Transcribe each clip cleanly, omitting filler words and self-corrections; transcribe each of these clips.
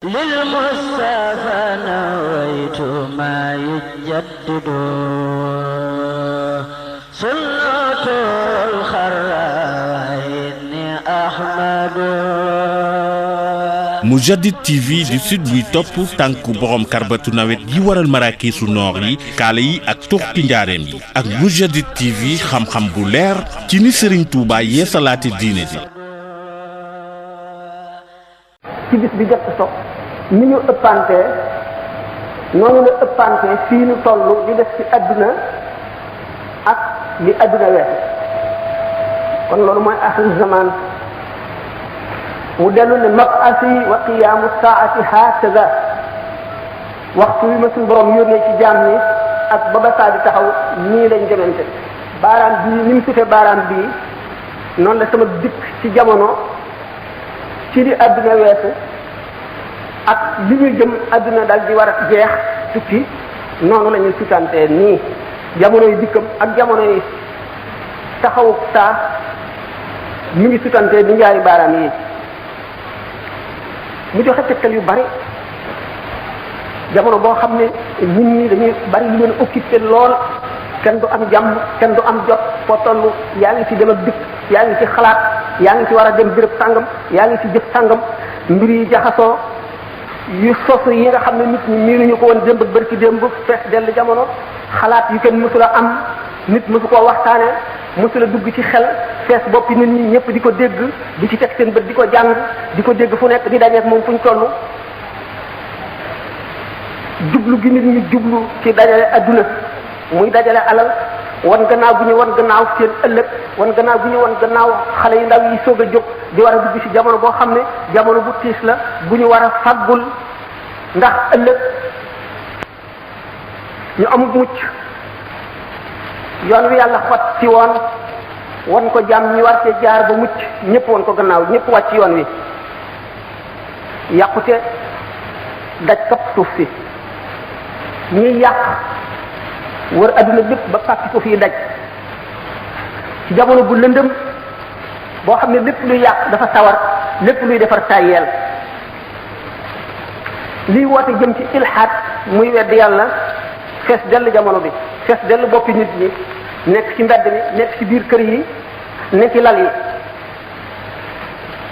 للمصطفى نويت ما يجدد سنة الخرائن أحمد Mourchid TV di sud buy topp tànku borom karbatu nawet gi waral marakisu noor yi kaala yi ak tuxki njaareem yi ak Mourchid TV xam-xam bu leer ci ni Serigne Touba yeesalaate diine ji ci bis bi jot so ni ñu ëppante noonu la ëppante fii nu toll di def ci àdduna ak li àdduna weesu kon loolu mooy axiru zaman mu dellu ne mab'asi wa qiyaamu saa'ati hakaza waxtu wi ma suñu borom yónnee ci jaam ñi ak ba ba saa di taxaw nii lañ demante baaraam bii ni mu sutee baaraam bii noonu la sama dikk ci jamono ci li àdduna weesu ak li ñu jëm àdduna dal di war a jeex tukki noonu la ñuy sutantee nii jamono yi dikkam ak jamono yi taxawu saa mi ngi sutantee di njaari baaraam yi mu joxe tegtal yu bari jamono boo xam ne nit ñi dañuy bari lu leen occupé lool kenn du am jàmm kenn du am jot foo toll yaa ngi ci dem ak dikk yaa ngi ci xalaat yaa ngi ci war a dem béréb sàngam yaa ngi ci jëf sàngam mbir yi jaxasoo yu sosu yi nga xam ne nit ñi miinuñu ko woon démb ak bërki démb fees dell jamono xalaat yu kenn mësula am nit mësu koo waxtaane mësula dugg ci xel fees boppi nit ñi ñëpp di ko dégg di ci teg seen bët di ko jàng di ko dégg fu nekk di dajeek moom fu ñu toll jublu gi nit ñi jublu ci dajale adduna muy dajale alal wan gannaaw bu ñu wan gannaaw seen ëllëg wan gannaaw bu ñu wan gannaaw xale yu ndaw yi soog a jóg di war a dugg ci jamono boo xam ne jamono bu tiis la bu ñu war a faggul ndax ëllëg ñu amul mucc yoon wi yàlla xot ci woon wan ko jàmm ñu war cee jaar ba mucc ñëpp wan ko gannaaw ñëpp wàcc yoon wi yàqute daj kapp suuf si ñuy yàq wër adduna bépp ba fàkki ko fii daj ci jamono bu lëndëm boo xam ne lépp luy yàq dafa sawar lépp luy defar tayeel liy woote jëm ci ilhaad muy wedd yàlla fees dell jamono bi fees dell boppi nit ñi nekk ci mbedd mi nekk ci biir kër yi nekk ci lal yi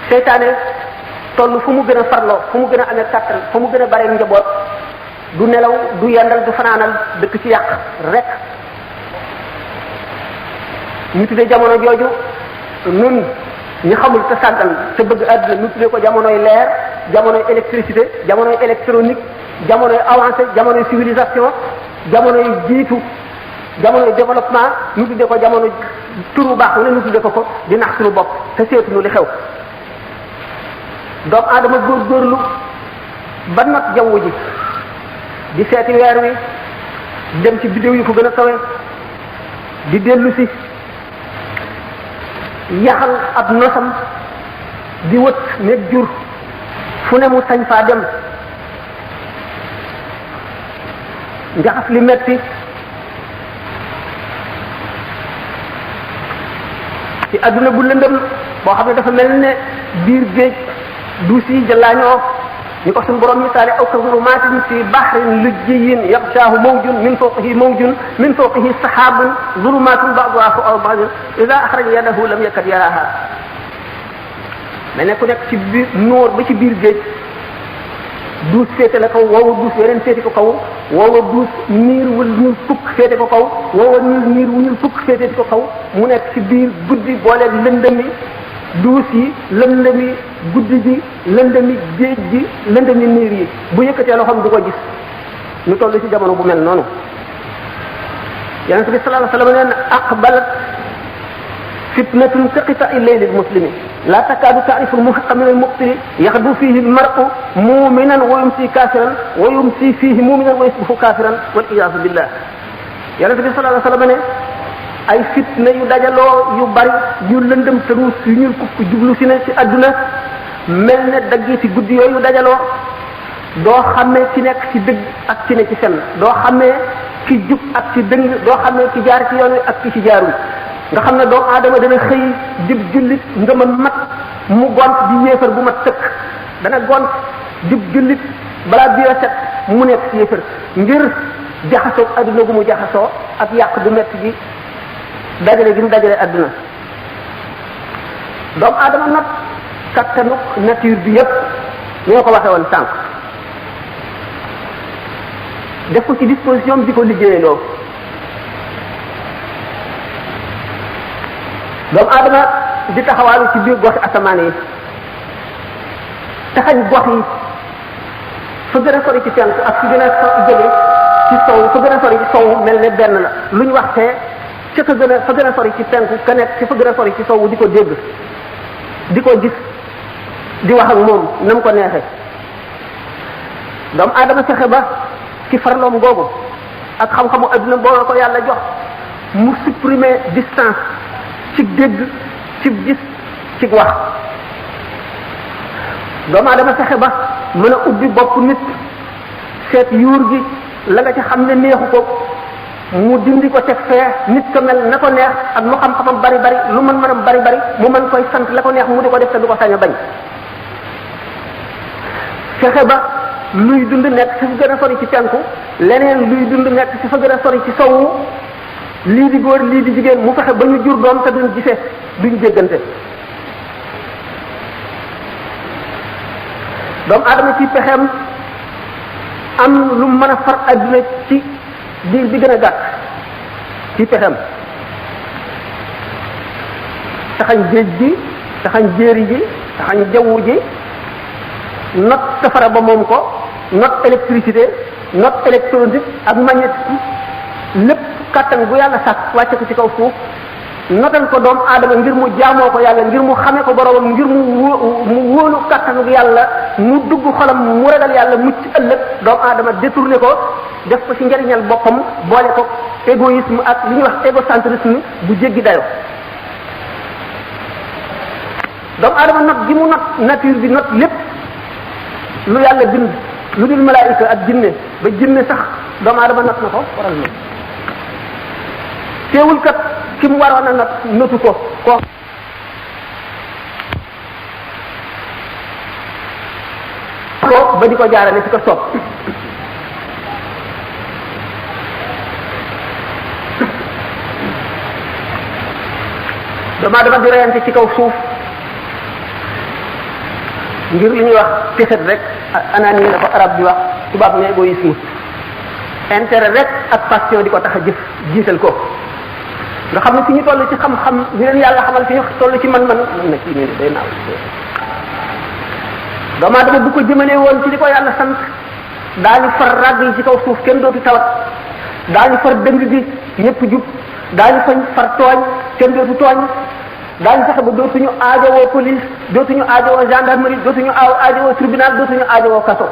seytaane toll fu mu gën a farloo fu mu gën a amee kàttan fu mu gën a bare njaboot du nelaw du yendal du fanaanal dëkk ci yàq rek ñu tuddee jamono jooju nun ñu xamul te sàggan te bëgg àdduna ñu tuddee ko jamonoy leer jamonoy électricité jamonoy électronique jamonoy avancé jamonoy civilisation jamonoy jiitu jamonoy développement ñu tuddee ko jamono turu baax wala ñu tuddee ko di nax suñu bopp te seetuñu li xew doomu aadama góorgóorlu ba not jaww ji di seeti weer wi dem ci bidéew yi fu gën a kawe di dellu si yaxal ab nosam di wët nekk jur fu ne mu sañ faa dem njaxas li metti ci adduna bu lëndëm boo xam ne dafa mel ne biir géej duus yi jëllaañoo ñu ko suñu borom misaale aw ka zulumatin fi bahrin lujjiyin yaxshaahu mawjun min fawqihi mawjun min fawqihi sahabun zulumatun ba'duha fawqa ba'din idha akhraja yadahu lam yakad yaraha mais ne ku nekk ci biir noor ba ci biir géej duus féete la kaw woowa duus weneen féete ko kaw woowa duus niir wul ñuul fukk féete ko kaw woowa niir wu ñuul fukk féete ko kaw mu nekk ci biir guddi booleeg lëndëmi duus yi lëndëmi guddi gi lëndëmi géej gi lëndëmi niir yi bu yëkkatee loxoom du ko gis ñu toll ci jamono bu mel noonu yonent bi sallallahu alayhi wa sallam nee na aqbalat fitnatun ka qita'i layli al-muslimi la takadu ta'rifu al-muhiqqa min al-mubtili yaghdu fihi al-mar'u mu'minan wa yumsi kafiran wa yumsi fihi mu'minan wa yusbihu kafiran wal iyaazu billah yonent bi sallallahu alayhi wa sallam ne ay fitna yu dajaloo yu bari yu lëndëm tëruus yu ñuul kukk jublu si ne ci àdduna mel ne daggi ci guddi yooyu dajaloo doo xamee ci nekk ci dëgg ak ci ne ci fenn doo xamee ci jub ak ci dëng doo xamee ci jaar ci yoon wi ak ci jaarul nga xam ne doomu aadama dana xëy jib jullit nga ma mat mu gont di yéefar bu mat sëkk dana gont jub jullit balaa biir a set mu nekk ci yëfër ngir jaxasoo adduna gu mu jaxasoo ak yàq du metti gi dajale gi mu dajale adduna doomu aadama nag kattanu nature bi yépp ñoo ko waxee woon sànq def ko ci disposition bi di ko liggéeyaloo doomu aadama di taxawaalu ci biir goxi asamaan yi taxañ gox yi fa gën a sori ci penku ak fi gën a jóge ci sow fa gën a sori ci sow mel ne benn la lu ñu wax fee ca ka gën a fa gën a sori ci penku ka nekk ci fa gën a sori ci sow di ko dégg di ko gis di wax ak moom na mu ko neexee doomu aadama fexe ba ci farloom googu ak xam-xamu adduna boo ko yàlla jox mu supprimer distance ci dégg ci gis ci wax doomu aadama fexe ba mën a ubbi bopp nit seet yuur gi la nga ci xam ne neexu ko mu dindi ko teg fee nit ko mel na ko neex ak lu xam-xamam bari bari lu mën bari bari mu mën koy sant la ko neex mu di ko def te du ko sañ a bañ fexe ba luy dund nekk ci fa gën a sori ci penku leneen luy dund nekk ci fa gën a sori ci sowu lii di góor lii di jigéen mu fexe ba ñu jur doom te duñ gisee duñ jéggante doomu aadama ci pexeem am lu mën a far adduna ci diir bi gën a gàtt ci pexeem taxañ géej gi taxañ jéeri ji taxañ jawwu ji not safara ba moom ko not électricité not électronique ak magnétisme lépp kàttan bu yàlla sàkk wàcce ko ci kaw suuf notal ko doomu aadama ngir mu jaamoo ko yàlla ngir mu xamee ko boromam ngir mu wóolu kàttanu yàlla mu dugg xolam mu ragal yàlla mucc ëllëg doomu aadama détourné ko def ko ci njariñal boppam boole ko égoïsme ak li ñuy wax égocentrisme bu jéggi dayo doomu aadama not gi mu not nature bi not lépp lu yàlla bind lu dul malaayika ak jinne ba jinne sax doomu aadama not na ko waral na teewul kat ki mu waroon a not notu ko ba di ko jaarale ci ko soob dama di reyante ci kaw suuf ngir li ñuy wax texet rek anani la ko arab di wax tubaab ne égoïsme intérêt rek ak passion di ko tax a jëf jiital ko nga xam ne fi ñu toll ci xam-xam ñu leen yàlla xamal fi ñu toll ci man-man na kii nii day naaw doomu aadama bu ko jëmalee woon ci li ko yàlla sant daañu far ràgg yi ci kaw suuf kenn dootu tawat daañu far dëng gi ñëpp jub daañu fañ far tooñ kenn dootu tooñ daañu fexe ba dootuñu aajowoo police dootuñu aajowoo gendarmerie dootuñu aajowoo tribunal dootuñu aajowoo kaso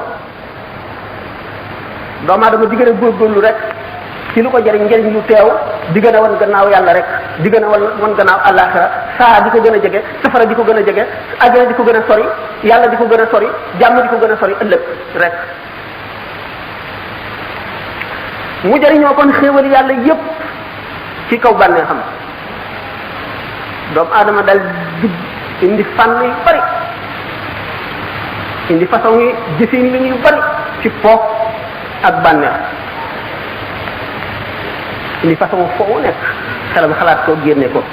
doomu aadama di gën a góorgóorlu rek ci lu ko jëriñ njëriñ lu teew di gën a wan gannaaw yàlla rek di gën a wan gannaaw àllaaxira saa di ko gën a jege safara di ko gën a jege àjjana di ko gën a sori yàlla di ko gën a sori jàmm di ko gën a sori ëllëg rek mu jëriñoo kon xéewali yàlla yépp ci kaw bànnee xam doomu aadama dal jub indi fànn yu bari indi façon yi jëfin li yu bari ci po ak bànneex indi façon foo wu nekk xelam xalaat ko génne ko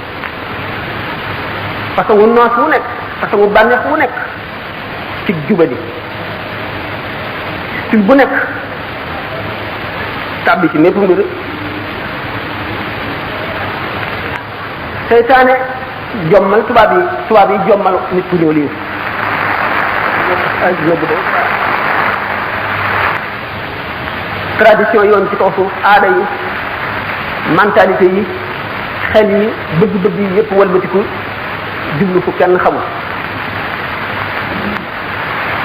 façon wu noos wu nekk façon wu bànneex wu nekk ci jubadi style bu nekk tàbbi ci mépp mbir seytaane jommal tubaab yi jommal nit ku ñëw lii tradition yoon ci kaw suuf aada yi mentalité yi xel yi bëgg-bëgg yi yépp walbatiku jublu fu kenn xamul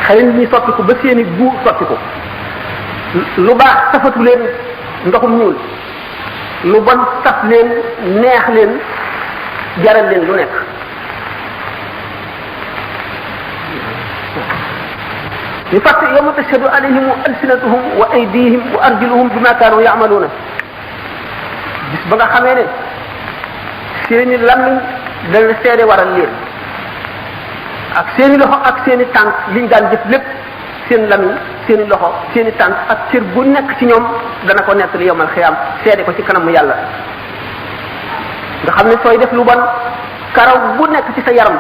xel ñi soppiku ba seeni gu soppiku lu baax safatu leen ndoxum ñuul lu bon saf leen neex leen jaral leen lu nekk ñu fàtte yawma tashhadu alayhim alsinatuhum wa aydihim wa arjuluhum bima kaanu ya'maluna bis ba nga xamee ne seeni làmmiñ dana seede waral leen ak seeni loxo ak seeni tànk liñ daan jëf lépp seen lamiñ seen i loxo seen i tànk ak cër bu nekk ci ñoom dana ko nettali yowmal xiyaam seede ko ci kanamu yàlla nga xam ne sooy def lu bon karaw bu nekk ci sa yaram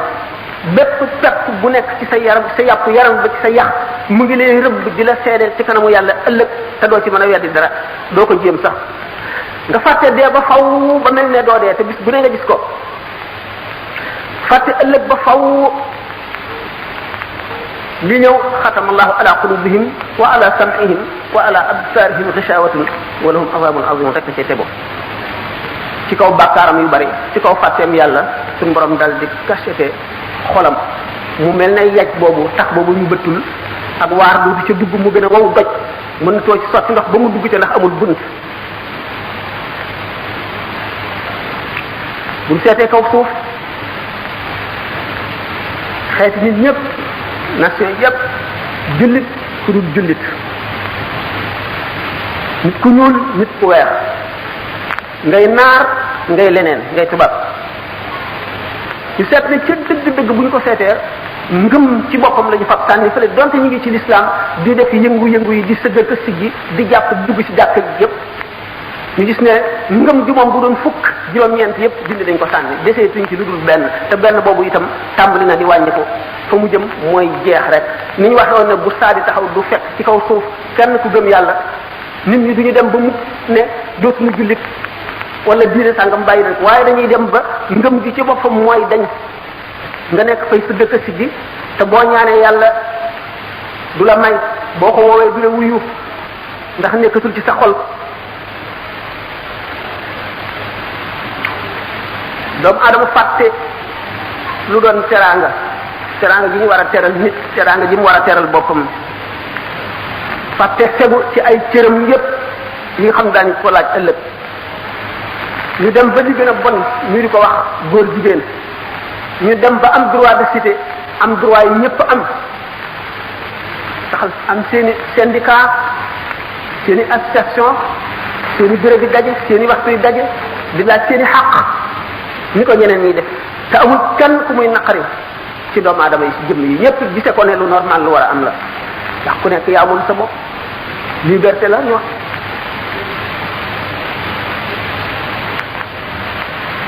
bépp pepp bu nekk ci sa yaram sa yàpp yaram ba ci sa yax mu ngi lay rëbb di la seede ci kanamu yàlla ëllëg te doo ci mën a weddi dara doo ko jéem sax nga fàtte dee ba faw ba mel ne doo dee te bis bu ne nga gis ko fàtte ëllëg ba faw li ñëw xatama allahu ala qulubihim wa ala sam'ihim wa ala absarihim ghishawatun wa lahum azabun azim rek ci tegu ci kaw bàkkaaram yu bari ci kaw fàtteem yàlla suñu borom dal di cacheté xolam mu mel ne yaj boobu tax boobu ñu bëttul ak waar du ca dugg mu gën a wow doj mën too ci sotti ndox ba mu dugg ca ndax amul bunt buñ seetee kaw suuf xeeti nit ñëpp nation yëpp jullit ku dul jullit nit ku ñuul nit ku weex ngay naar ngay leneen ngay tubaab ñu seet ne ca dëgg-dëgg bu ñu ko seetee ngëm ci boppam la ñu fab sànni fële donte ñu ngi ci lislaam di def yëngu-yëngu yi di sëggal ka siggi di jàpp dugg ci jàkk ji yëpp ñu gis ne ngëm ji moom bu doon fukk juróom-ñeent yëpp dindi dañ ko sànni desee tuñ ci lu dul benn te benn boobu itam tàmbali na di wàññi ko fa mu jëm mooy jeex rek ni ñu waxee woon ne bu saa di taxaw du fekk ci kaw suuf kenn ku gëm yàlla nit ñi duñu dem ba mu ne dootuñu jullit wala diine sàngam bàyyi nañ ko waaye dañuy dem ba ngëm gi ci boppam mooy dañ nga nekk fay sa dëkk si gi te boo ñaanee yàlla du la may boo ko woowee du la wuyu ndax nekkatul ci sa xol doomu aadama fàtte lu doon teraanga gi ñu war a teral nit teraanga ji mu war a teral boppam fàtte fegu ci ay cëram yépp yi nga xam daañu ko laaj ëllëg ñu dem ba li gën a bon ñu di ko wax góor jigéen ñu dem ba am droit de cité am droit yi ñëpp am taxal am seeni syndicat seeni association seeni bureau di daje seeni waxtu yi daje di laaj seeni xàq ni ko ñeneen ñi def te amul kenn ku muy naqari ci doomu aadama yi ci jëmm yi ñëpp gise ko ne lu normal lu war a am la ndax ku nekk yaa moom sa bopp liberté la ñu wax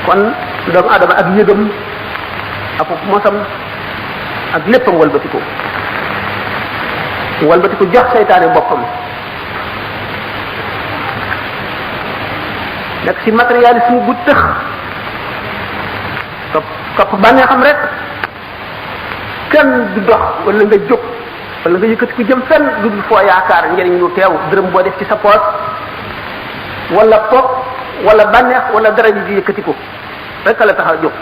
kon doomu aadama ak yëgam ak mosam ak léppam walbatiku jox seytaane boppam nekk ci matérialisme bu tëx topp bànnee xam rek kenn du dox wala nga jóg wala nga yëkkati ku jëm fenn lu dul foo yaakaar njëriñ lu teew dërëm boo def ci sa poos wala po wala bànneex wala dara ji di yëkkati ko rek la tax a jóg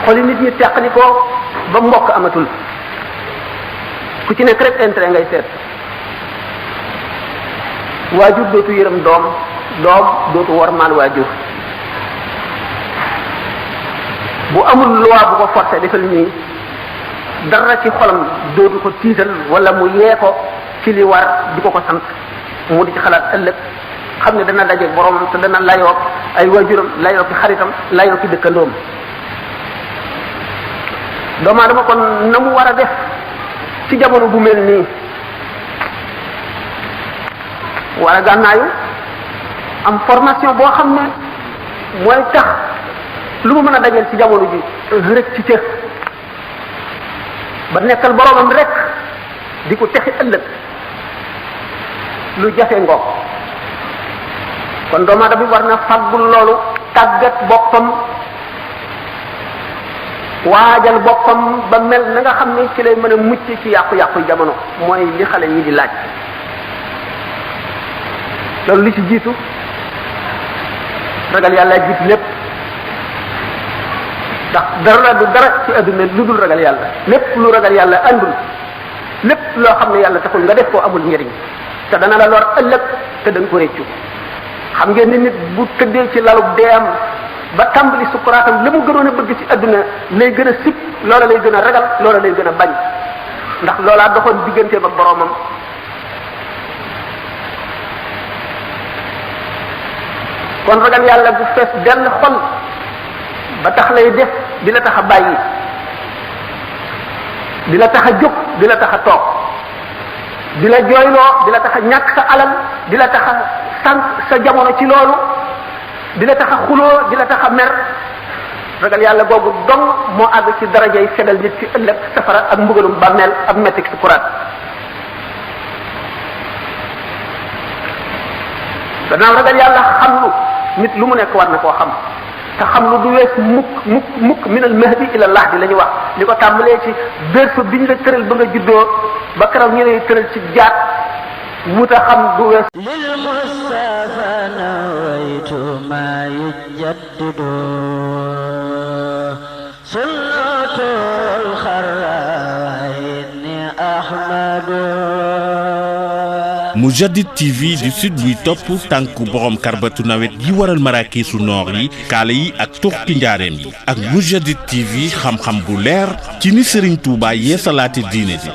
xoli nit ñi teqali ko ba mbokk amatul ku ci nekk rek intérêt ngay seet waajur dootu yërëm doom dootu wormaal waajur bu amul loi bu ko forcé defal nii dara ci xolam dootu ko tiital wala mu yee ko ci li war di ko sant mu di ci xalaat ëllëg xam ne dana daje boromam te dana layoo ay waajuram layoo ki xaritam layoo ki dëkkandoom doomu aadama kon na mu war a def ci jamono bu mel nii war a gànnaayu am formation boo xam ne mooy tax lu mu mën a dajal ci jamono ji rek ci cër ba nekkal boromam rek di ko texi ëllëg lu jafe ngoog kon doomu aadama bi war na faggul loolu tàggat boppam waajal boppam ba mel na nga xam ne ci lay mën a mucc ci yàqu-yàqu jamono mooy li xale yi di laaj loolu li ci jiitu ragal yàlla jiitu lépp ndax dara du dara ci adduna lu dul ragal yàlla lépp lu ragal yàlla andul lépp loo xam ne yàlla taxul nga def koo amul njëriñ te dana la lor ëllëg te da nga ko réccu xam ngeen ni nit bu tëddee ci lalub deeyam ba tàmbali sukkuraatam la mu gënoon a bëgg ci adduna lay gën a sib loola lay gën a ragal loola lay gën a bañ ndax loolaa doxoon digganteem ak boroomam kon ragal yàlla bu fees dell xol ba tax lay def di la tax a bàyyi di la tax a jóg di la tax a toog di la jooyloo di la tax a ñàkk sa alal di la tax a sànq sa jamono ci loolu di la tax a xuloo di la tax a mer ragal yàlla googu dong moo àgg ci darajay fegal nit ci ëllëg safara ak mbugalum bàmmeel ak mettik si kuraat gannaaw ragal yàlla xam lu nit lu mu nekk war na koo xam te xam lu du wees mukk min al mahdi ila lahdi la ñu wax li ko tàmbalee ci berceau biñ la tëral ba nga juddoo ba keroog ñu lay tëral ci jaat wuta xam du wees lil mustafa nawaytu ma yujaddidu sunnatul kharra inni ahmadu Moujadid TV di site buy topp tànku borom karbatu nawet yi waral maraakiisu noor yi kaala yi ak tuxki njaareem yi ak Moujadid TV xam-xam bu leer ci ni Serigne Touba yeesalaate diine ji